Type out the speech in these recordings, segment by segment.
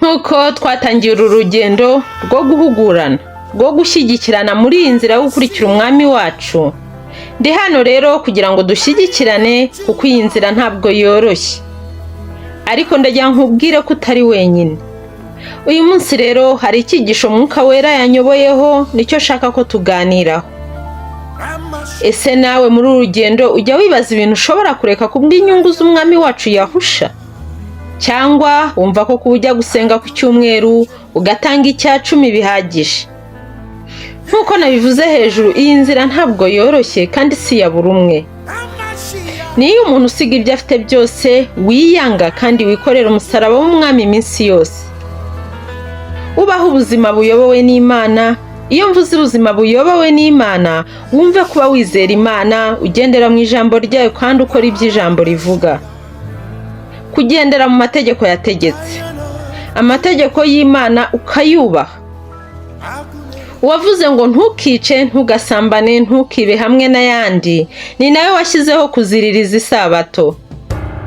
Nk'uko twatangiye uru rugendo rwo guhugurana, rwo gushyigikirana muri iyi nzira yo gukurikira Umwami wacu, ndi hano rero kugira ngo dushyigikirane, kuko iyi nzira ntabwo yoroshye. Ariko ndagira nkubwire ko utari wenyine. Uyu munsi rero hari icyigisho Mwuka Wera yanyoboyeho, nicyo nshaka ko tuganiraho. Ese nawe muri uru rugendo ujya wibaza ibintu ushobora kureka kubw'inyungu z'Umwami wacu Yahusha? Cyangwa wumva ko kuba ujya gusenga ku cyumweru, ugatanga 10% bihagije? Nk'uko nabivuze hejuru, iyi nzira ntabwo yoroshye kandi si iya buri umwe. Niyo umuntu usiga ibyo afite byose, wiyanga kandi wikorera umusaraba w'Umwami iminsi yose, ubaho ubuzima buyobowe n'Imana. Iyo mvuze ubuzima buyobowe n'Imana, wumve kuba wizera Imana, ugendera mu ijambo ryayo kandi ukora ibyo ijambo rivuga, kugendera mu mategeko yategetse, amategeko y'Imana ukayubaha. Uwavuze ngo ntukice, ntugasambane, ntukibe hamwe n'ayandi, ni nawe washyizeho kuziririza isabato.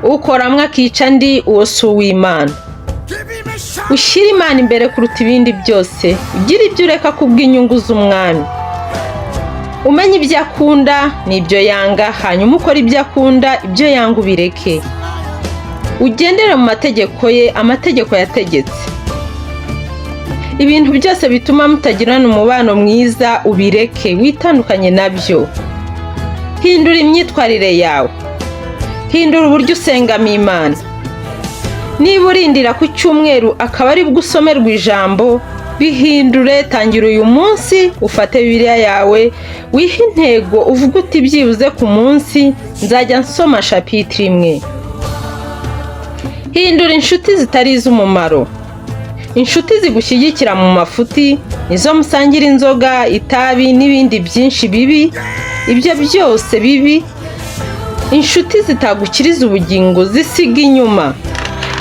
Ukora amwe akica andi, uwo si uw'Imana. Ushyire Imana imbere kuruta ibindi byose, ugire ibyo ureka kubw'inyungu z'Umwami. Umenye ibyo akunda n'ibyo yanga, hanyuma ukora ibyo akunda, ibyo yanga ubireke. Ugendere mu mategeko ye, amategeko yategetse. Ibintu byose bituma mutagirana umubano mwiza ubireke, witandukanye nabyo. Hindura imyitwarire yawe, hindura uburyo usengamo Imana. Niba urindira ku cyumweru akaba aribwo usomerwa ijambo, bihindure. Tangira uyu munsi, ufate Bibiliya yawe, wihe intego, uvuge uti: "Byibuze ku munsi nzajya nsoma chapitre imwe." Hindura inshuti zitari iz'umumaro, inshuti zigushyigikira mu mafuti, nizo musangira inzoga, itabi n'ibindi byinshi bibi, ibyo byose bibi. Inshuti zitagukiriza ubugingo zisiga inyuma.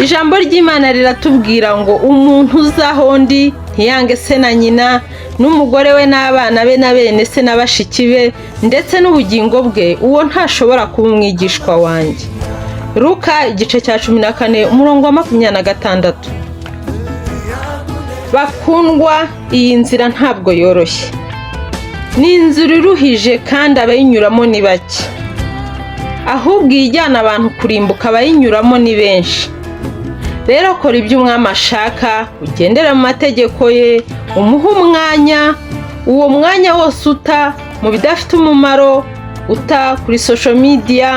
Ijambo ry'Imana riratubwira ngo: "Umuntu uzaho ndi ntiyange se na nyina n'umugore we n'abana be na bene se na bashiki be, ndetse n'ubugingo bwe, uwo ntashobora kuba umwigishwa wanjye." Luka igice cya 14, umurongo wa 26. Bakundwa, iyi nzira ntabwo yoroshye, ni inzira iruhije kandi abayinyuramo ni bake. Ahubwo iyijyana abantu kurimbuka abayinyuramo ni benshi. Rero kora ibyo Umwami ashaka, ugendere mu mategeko ye, umuhe umwanya. Uwo mwanya wose uta mu bidafite umumaro, uta kuri social media,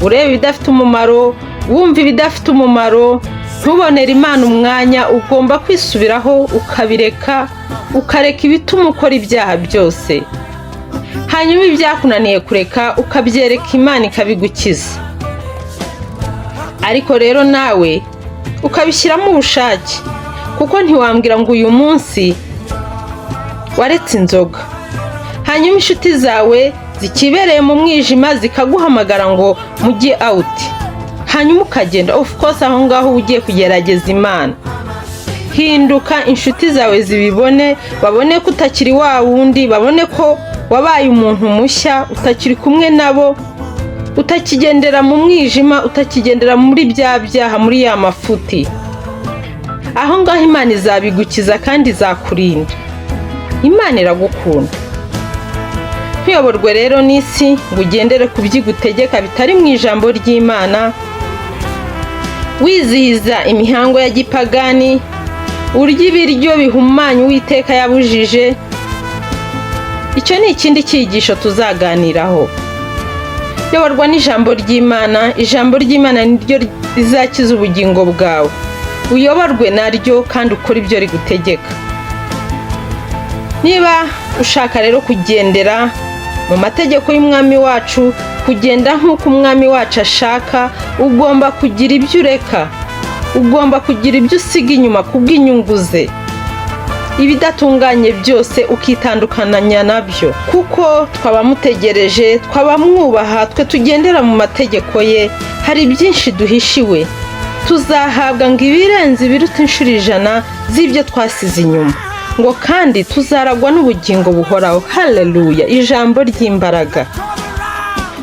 ureba ibidafite umumaro, wumva ibidafite umumaro, ntubonere Imana umwanya, ugomba kwisubiraho ukabireka, ukareka ibituma ukora ibyaha byose. Hanyuma ibyakunaniye kureka ukabyereka Imana, ikabigukiza. Ariko rero nawe ukabishyiramo ubushake, kuko ntiwambwira ngo uyu munsi waretse inzoga, hanyuma inshuti zawe zikibereye mu mwijima zikaguhamagara ngo mujye out, hanyuma ukagenda. Of course, aho ngaho uba ugiye kugerageza Imana. Hinduka, inshuti zawe zibibone, babone ko utakiri wa wundi, babone ko wabaye umuntu mushya, utakiri kumwe nabo, utakigendera mu mwijima, utakigendera muri bya byaha, muri ya mafuti. Aho ngaho Imana izabigukiza kandi izakurinda. Imana iragukunda. Ntuyoborwe rero n'isi ngo ugendere ku byo igutegeka bitari mu ijambo ry'Imana, wizihiza imihango ya gipagani, urya ibiryo bihumanya Uwiteka yabujije. Icyo ni ikindi cyigisho tuzaganiraho. Yoborwa n'ijambo ry'Imana. Ijambo ry'Imana niryo rizakiza ubugingo bwawe. Uyoborwe naryo kandi ukore ibyo rigutegeka. Niba ushaka rero kugendera mu mategeko y'Umwami wacu, kugenda nk'uko Umwami wacu ashaka, ugomba kugira ibyo ureka, ugomba kugira ibyo usiga inyuma kubw'inyungu ze, ibidatunganye byose ukitandukanya nabyo, kuko twabamutegereje, twabamwubaha, twe tugendera mu mategeko ye, hari byinshi duhishiwe. Tuzahabwa ngo ibirenze, ibiruta inshuro 100 z'ibyo twasize inyuma, ngo kandi tuzaragwa n'ubugingo buhoraho. Haleluya! Ijambo ry'imbaraga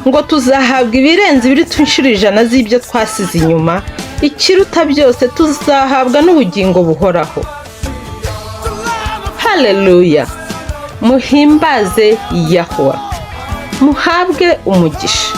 ngo tuzahabwa ibirenze, ibiruta inshuro 100 z'ibyo twasize inyuma. Ikiruta byose, tuzahabwa n'ubugingo buhoraho. Haleluya! Muhimbaze Yahuwa, muhabwe umugisha.